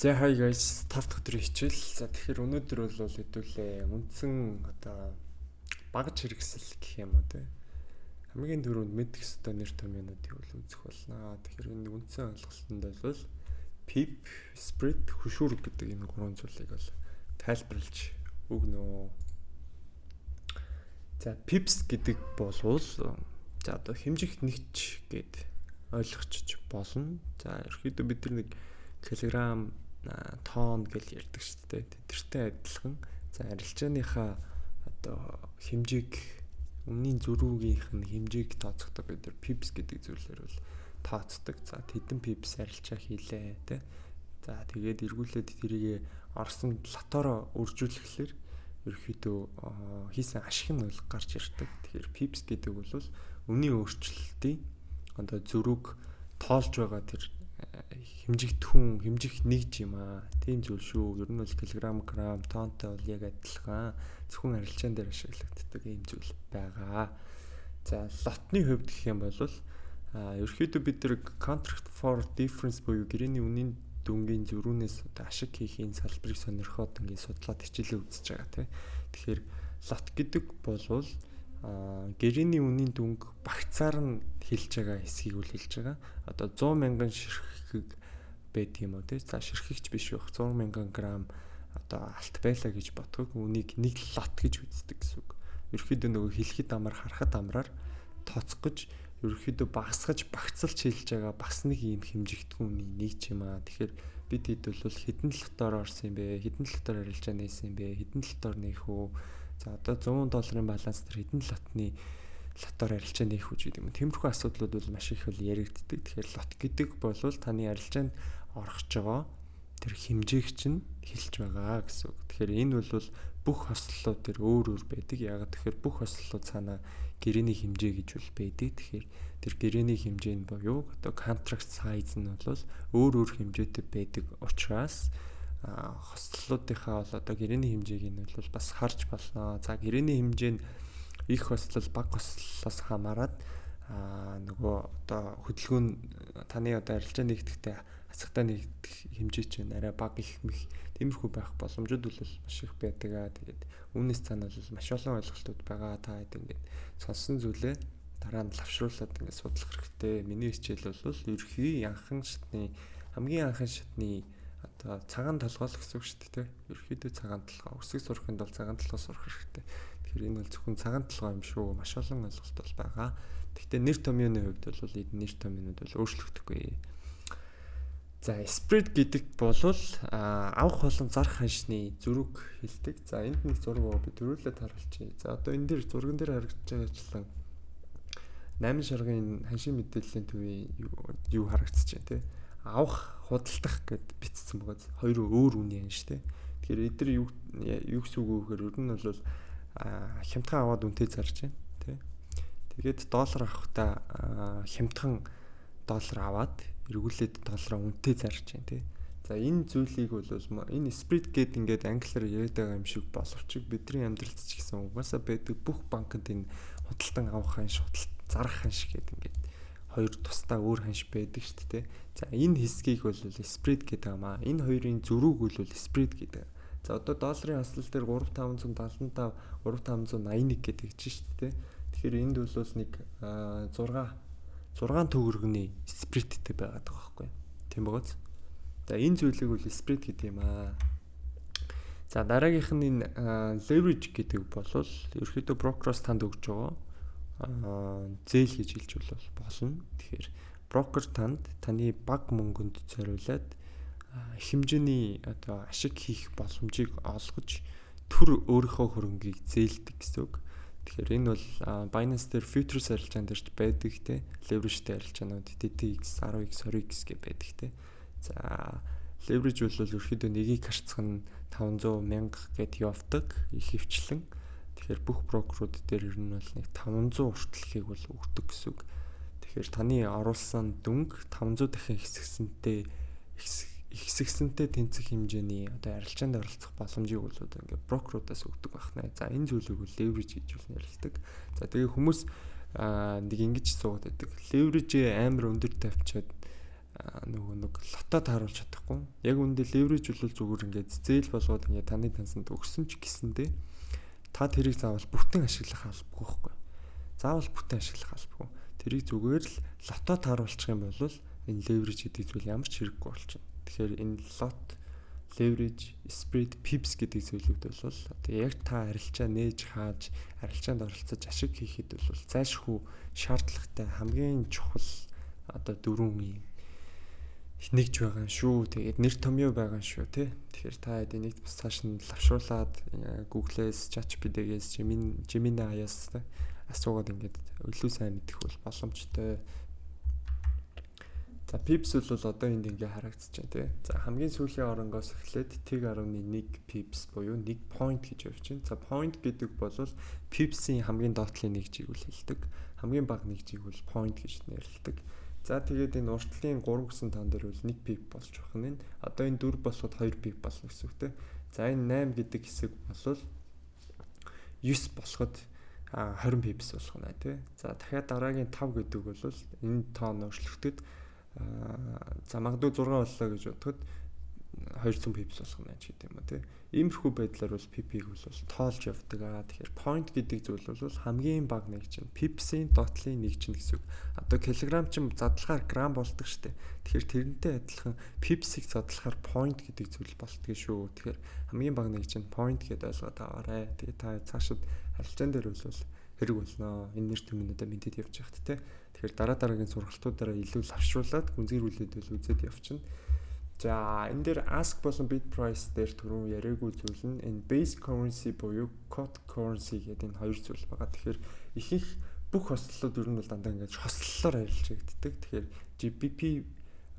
За, hi guys, 5 дахь өдрийн хичээл. За, тэгэхээр өнөөдөр бол хэдүүлээ үндсэн одоо багаж хэрэгсэл гэх юм уу, те. Хамгийн түрүүнд мэдэх ёстой нэр томьёонуудыг бол үзэх болно. Тэгэхээр энэ үндсэн ойлголтод бол pip, spread, хөшүүрэг гэдэг энэ гурван зүйлийг бол тайлбарлаж өгнө. За, pips гэдэг болвол за одоо хэмжих нэгж гээд ойлгочих болно. За, ерөөхдөө бид нар нэг килограмм, тонн гэж ярьдаг шүү дээ. Тэдэртэй адилхан, за, арилжааныхаа одоо хэмжээг, үнийн зөрүүгийнх нь хэмжээг тооцохдоо бид нар pips гэдэг зүйлээр бол тооцдог. За, тэдэн pips арилжаа хийлээ, тэ. За, тэгээд эргүүлээд тэрийг орсон lot оороо үржүүлэхлээр ерөөхдөө хийсэн ашиг нь бол гарч ирдэг. Тэгэхээр pips гэдэг бол үнийн өөрчлөлтийн одоо зөрүүг тоолж байгаа тэр хэмжигдэхүүн, хэмжих нэгж юм аа. Тийм зүйл шүү. Ер нь бол килограмм, грамм, тонтой бол яг адилхан. Зөвхөн арилжаан дээр ашиглагддаг ийм зүйл байгаа. За, lot ны хувьд гэх юм бол ерөөхдөө бид нар contract for difference буюу гэрээний үнийн дүнгийн зөрүүнээс одоо ашиг хийхийн салбарыг сонирхоод ингээд судлаад хичээлээ үзэж байгаа, тийм. Тэгэхээр lot гэдэг болвол гэрээний үнийн дүнг багцаар нь хэлж байгаа хэсгийг үл хэлж байгаа. Одоо 100 мянган ширхэг байдаг юм уу, те. За, ширхэгч биш байх, 100 мянган грамм одоо алт байлаа гэж бодоход үнийг нэг lot гэж үздэг гэсэн үг. Ерөөхдөө нөгөө хэлэхэд амар, харахад амраар тооцох гэж ерөөхдөө багасгаж, багцалж хэлж байгаа бас нэг юм хэмжигдэхүүний нэг ч юм аа. Тэгэхээр бид хэд бол хэдэн lot оор орсон юм бэ? Хэдэн lot оор арилжаа нээсэн юм бэ? Хэдэн lot оор нээх үү? За, одоо 100 долларын баланс дээр хэдэн lot ны lot оор арилжаа нээх үү гэдэг юм. Тиймэрхүү асуудлууд бол маш их бол яригддаг. Тэгэхээр lot гэдэг бол таны арилжаанд орох гэж байгаа тэр хэмжээг чинь хэлж байгаа гэсэн үг. Тэгэхээр энэ бол бүх хослолууд тэр өөр өөр байдаг. Яагаад тэгэхээр бүх хослолууд цаанаа гэрээний хэмжээ гэж бол байдаг. Тэгэхээр тэр гэрээний хэмжээ нь буюу одоо contract size нь бол өөр өөр хэмжээтэй байдаг учраас хослолуудынхаа бол одоо гэрээний хэмжээг нь бол бас харж болно. За, гэрээний хэмжээ нь их хослол, бага хослолоос хамаарат нөгөө одоо хөдөлгөөн, таны одоо арилжаа нэгдэхдээ хасахтаа нэгдэх хэмжээ чинь арай бага, их мэх тиймэрхүү байх боломжууд бол маш их байдаг аа. Тэгээд үүнээс цаана бол маш олон ойлголтууд байгаа. Та хэд ингээд сонссон зүйлээ дараа нь лавшруулад ингээд судлах хэрэгтэй. Миний хичээл бол ерөнхий анхан шатны, хамгийн анхан шатны одоо цагаан толгой л гэсэн үг шүү дээ. Ерөнхийдөө цагаан толгой. Үсэг сурахын тулд цагаан толгой сурах хэрэгтэй. Тэгэхээр энэ бол зөвхөн цагаан толгой юм шүү. Маш олон ойлголт бол байгаа. Гэхдээ нэр томьёоны хувьд бол эд нэр томьёонууд бол өөрчлөгдөхгүй. За, spread гэдэг бол авах болон зарах ханшны зөрүүг хэлдэг. За, энд нэг зураг байгаа, би төрүүлээд харуулчихъя. За, одоо энэ дээр, зурган дээр харагдаж байгаачлан 8 шаргын ханшийн мэдээллийн төвийн юу харагдаж байна, те. Авах, худалдах гэд бичсэн байгаа. Хоёр өөр үний ханш, те. Тэгэхээр эдгээр юу юу гэсэн үг вэ гэхээр ер нь бол хямдхан аваад үнэтэй зарж байна, те. Тэгээд доллар авахдаа хямдхан доллар аваад эргүүлээд доллараа үнэтэй зарж байна, тий. За, энэ зүйлийг бол энэ spread гээд ингээд англиар яриад байгаа юм шиг боловч бидний амьдралд ч гэсэн угаасаа байдаг, бүх банкнд энэ худалдан авах ханш, худалд зарах ханш гээд ингээд хоёр тусдаа өөр ханш байдаг шүү дээ. За, энэ хэсгийг бол spread гэдэг юм аа. Энэ хоёрын зөрүүг бол spread гэдэг. За, одоо долларын хослол дээр 3575, 3581 гэдэг чинь шүү дээ. Тэгэхээр энд бол нэг 6 төгрөгний spread тэй байгаад байгаа байхгүй. Тийм бөгөөс. За, энэ зүйлийг бол spread гэдэг юм аа. За, дараагийнх нь энэ leverage гэдэг бол ерөөхдөө брокероос танд өгж байгаа зээл гэж хэлж болно. Тэгэхээр брокер танд таны баг мөнгөнд зориулаад их хэмжээний одоо ашиг хийх боломжийг олгож түр өөрийнхөө хөрөнгийг зээлдэг гэсэн үг. Тэгэхээр энэ бол Binance дээр futures арилжаан дээр ч байдаг, те, leverage-тэй арилжаанууд DTX, 10x, 20x гэж байдаг, те. За, leverage бол ерөөхдөө нэгийг харьцах нь 500 мянга гэд явдаг их хвчлэн. Тэгэхээр бүх брокерууд дээр ер нь бол нэг 500 хүртэлхийг бол өгдөг гэсэн үг. Тэгэхээр таны оруулсан дүнг 500 дахин ихсгэсэнтэй тэнцэх хэмжээний одоо арилжаанд оролцох боломжийг бол ингээ брокеруудаас өгдөг байна. За, энэ зүйлийг бол leverage гэж бол нэрлэдэг. За, тэгээ хүмүүс нэг ингэж суугаад байдаг. Leverage амар өндөр тавьчаад нөгөө нэг lot оо тааруулж чадахгүй. Яг үүндээ leverage бол зүгээр ингээд зээл болгоод ингээд таны дансанд өгсөн ч гэсэндээ та тэрийг заавал бүтэн ашиглах албагүй байхгүй. Заавал бүтэн ашиглах албагүй. Тэрийг зүгээр л lot оо тааруулчих юм бол энэ leverage гэдэг зүйл ямар ч хэрэггүй болчихно. Тэгэхээр энэ lot, leverage, spread, pips гэдэг зүйлүүд бол одоо яг та арилжаа нээж хааж, арилжаанд оролцож ашиг хийхэд бол зайлшгүй шаардлагатай хамгийн чухал одоо дөрвөн юм нэгж байгаа шүү. Тэгээд нэр томьёо байгаа шүү, тий. Тэгэхээр та энийг бас цааш нь лавшруулад Google-ээс, ChatGPT-гээс, Gemini-аас асуугаад ингээд илүү сайн мэдэх бол боломжтой. За, pips бол одоо энд ингээ харагдаж байна, тий. За, хамгийн сүүлийн оронгоос эхлээд тэг 10.1 pips буюу 1 point гэж явж байна. За, point гэдэг бол pips-ийн хамгийн доотлын нэг жиг үл хэлдэг. Хамгийн бага нэг жиг бол point гэж нэрлэдэг. За, тэгээд энэ уртлын 3 гэсэн тоон дээр бол 1 pip болж байх нь. Одоо энэ 4 болоход 2 pip болно гэсэн үг, те. За, энэ 8 гэдэг хэсэг бол 9 болоход 20 pips болох нь, тий. За, дахиад дараагийн 5 гэдэг бол энэ тоон өөрчлөгдөд, за, магадгүй 6 боллоо гэж бодоход 200 pips болох нь ч гэдэг юм уу, тий. Иймэрхүү байдлаар бол pip-ийг бол тоолж явдаг аа. Тэгэхээр point гэдэг зүйл бол хамгийн бага нэг чинь pips-ийн доотлын нэг чинь гэсэн үг. Одоо килограмм чинь задлахаар грамм болдог штэ. Тэгэхээр тэрнтэй адилхан pips-ийг задлахаар point гэдэг зүйл болдгоо шүү. Тэгэхээр хамгийн бага нэг чинь point гэдээ ойлгоод аваарай. Тэгээ та цаашид арилжаан дээр бол хэрэг болно. Энэ нэр түмнүүдээ мэдээд явж байхад, те. Тэгэхээр дараа дараагийн сургалтуудаараа илүү лавшруулад, гүнзгийрүүлээд бол үзээд явчихна. За, энэ дээр ask болон bid price дээр түрүүн яриаггүй зүйл нь энэ base currency буюу quote currency гэдэг энэ хоёр зүйл байгаа. Тэгэхээр ихэнх бүх хослолууд ер нь бол дандаа ингэж хослолоор арилжагддаг. Тэгэхээр GBP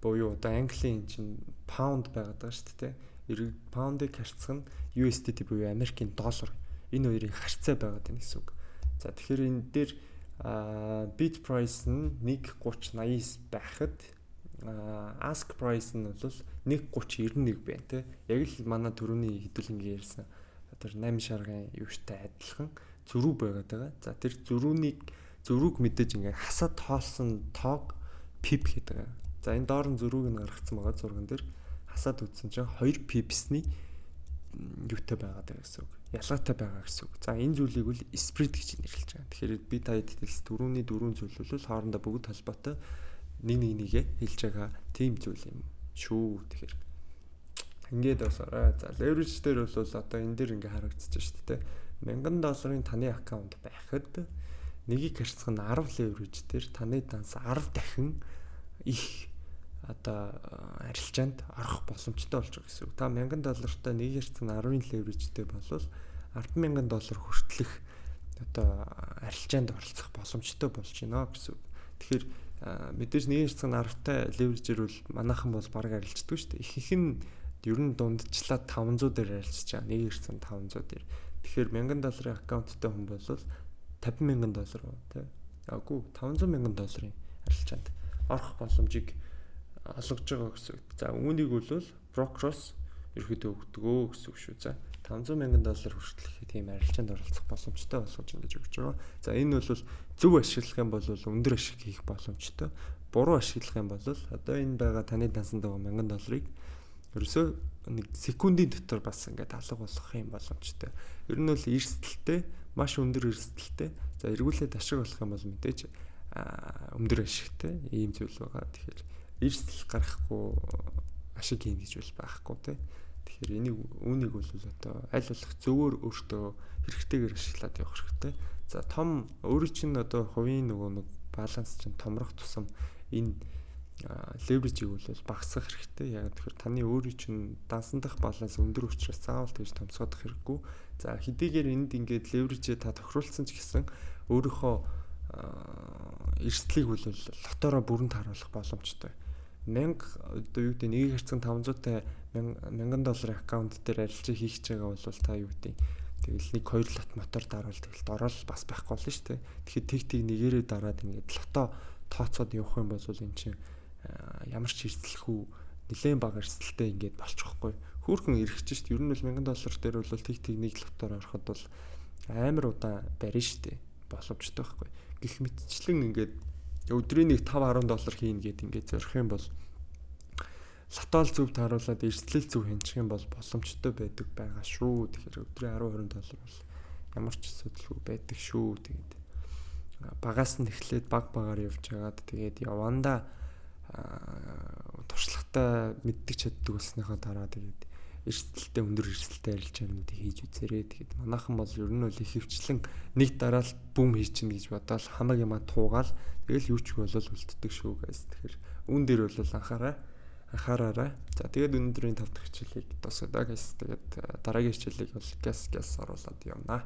буюу одоо Английн чинь pound байгаад байгаа шүү дээ. Эрэг pound-ыг харьцах нь USDT буюу Америкийн доллар. Энэ хоёрын харьцаа байгаад байна гэсэн үг. За, тэгэхээр энэ дээр bid price нь 1.3089 байхад ask price нь бол 1.31 байна, те. Яг л манай түрүүний хэдүүлэнгийн ярьсан тэр 8 шаргын юуштай адилхан зөрүү байгаад байгаа. За, тэр зөрүүг мэдээж ингээ хасаад тоолсон тоог pip гэдэг. За, энэ доор нь зөрүүг нь гаргацсан байгаа зурган дээр хасаад үзсэн чинь 2 pips-ний юутай байгаад байгаа гэсэн үг. Ялгаатай байгаа гэсэн үг. За, энэ зүйлийг бол spread гэж нэрлэж байгаа. Тэгэхээр би та хэд түрүүний дөрвөн зүйл бол хоорондоо бүгд холбоотой, нэг нэг нэгээ хэлж байгаа тийм зүйл юм шүү. Тэгэхээр ингээд басараа. За, leverage дээр бол одоо энэ дээр ингээ харагдчих шүү дээ. 1000 долларын таны аккаунт байхад нэгийг харьцах нь 10 leverage дээр таны данс 10 дахин их одоо арилжаанд орох боломжтой болж байгаа гэсэн үг. Та 1000 доллартай нэг харьцах нь 10-ын leverage-тэй болвол 100000 доллар хүртэлх одоо арилжаанд оролцох боломжтой болж байна гэсэн үг. Тэгэхээр мэдээж нэг харьцах нь 10-тай leverage-ээр бол манайхан бол бараг арилждаг шүү дээ. Ихэнх нь ер нь дундчлаа 500 дээр арилжиж байгаа. Нэг харьцах нь 500 дээр. Тэгэхээр 1000 долларын аккаунттай хүн бол 50 мянган доллар уу, тий. Аггүй, 500 мянган долларын арилжаанд орох боломжийг олгож байгаа гэсэн үг. За, үүнийг бол брокероос ерөөдөө өгдөгөө гэсэн үг шүү. За, 500 мянган доллар хүртэлх тийм арилжаанд оролцох боломжтой болгож ингэж өгч байгаа. За, энэ бол зөв ашиглах юм бол өндөр ашиг хийх боломжтой. Буруу ашиглах юм бол одоо энэ байгаа таны дансанд байгаа 1000 долларыг ерөөсөө нэг секундын дотор бас ингээд алга болох юм боломжтой. Ер нь бол эрсдэлтэй, маш өндөр эрсдэлтэй. За, эргүүлээд ашиг болох юм бол мэдээж өндөр ашигтай ийм зүйл байгаа. Тэгэхээр эрсдэл гаргахгүй ашиг хийнэ гэж бол байхгүй, те. Тэгэхээр үүнийг бол одоо аль болох зөвөр өөртөө хэрэгтэйгээр ашиглаад явах хэрэгтэй. За, том өөрөө чинь одоо хувийн нөгөө нэг баланс чинь томрох тусам энэ leverage-ийг бол багасгах хэрэгтэй. Яг тэгэхээр таны өөрийн чинь дансан дах баланс өндөр учраас заавал тэгж томсгоодох хэрэггүй. За, хэдийгээр энд ингээд leverage-ээ та тохируулсан ч гэсэн өөрийнхөө эрсдлийг бол lot оороо бүрэн тааруулах боломжтой. 1000 одоо юу гэдэг нэг харьцан 500-тай 1000 долларын аккаунт дээр арилжаа хийх гэж байгаа бол та юу гэдэг тэгэл нэг хоёр lot мотор дарвал тэгэл ороод бас байхгүй болно шүү дээ. Тэгэхээр тэг тэг нэгээрээ дараад ингээд lot оо тооцоод явах юм бол эн чинь ямар ч эрсдэлхүү, нэлээд бага эрсдэлтэй ингээд болчихохгүй. Хөөхөн эргэж шүү дээ. Ер нь бол 1000 доллар дээр бол тэг тэг нэг lot оор ороход бол амар удаан барина шүү дээ. Боломжтой байхгүй. Гэх мэтчлэн ингээд өдрийн нэг 5 10 доллар хийнэ гэд ингээд зорих юм бол Lot оо зөв тааруулаад эрсдлэл зөв хянчих юм бол боломжтой байдаг байгаа шүү. Тэгэхээр өдрийн 10 20 доллар бол ямар ч асуудалгүй байдаг шүү. Тэгээд багаас нь эхлээд баг багаар явж хагаад, тэгээд явандаа туршлагатай, мэддэг, чаддаг болсныхоо дараа тэгээд эрсдэлтэй, өндөр эрсдэлтэй арилжаануудыг хийж үзээрэй. Тэгээд манайхан бол ер нь бол ихэвчлэн нэг дараал boom хийчихнэ гэж бодоол хамаг юмаа туугаал, тэгэл юу ч болол үлддэг шүү, guys. Тэгэхээр үүн дээр бол анхаараарай. За, тэгээд өнөөдрийн 5 дахь хичээлийг дуусгая, guys. Тэгээд дараагийн хичээлийг бол газ газ оруулаад явнаа.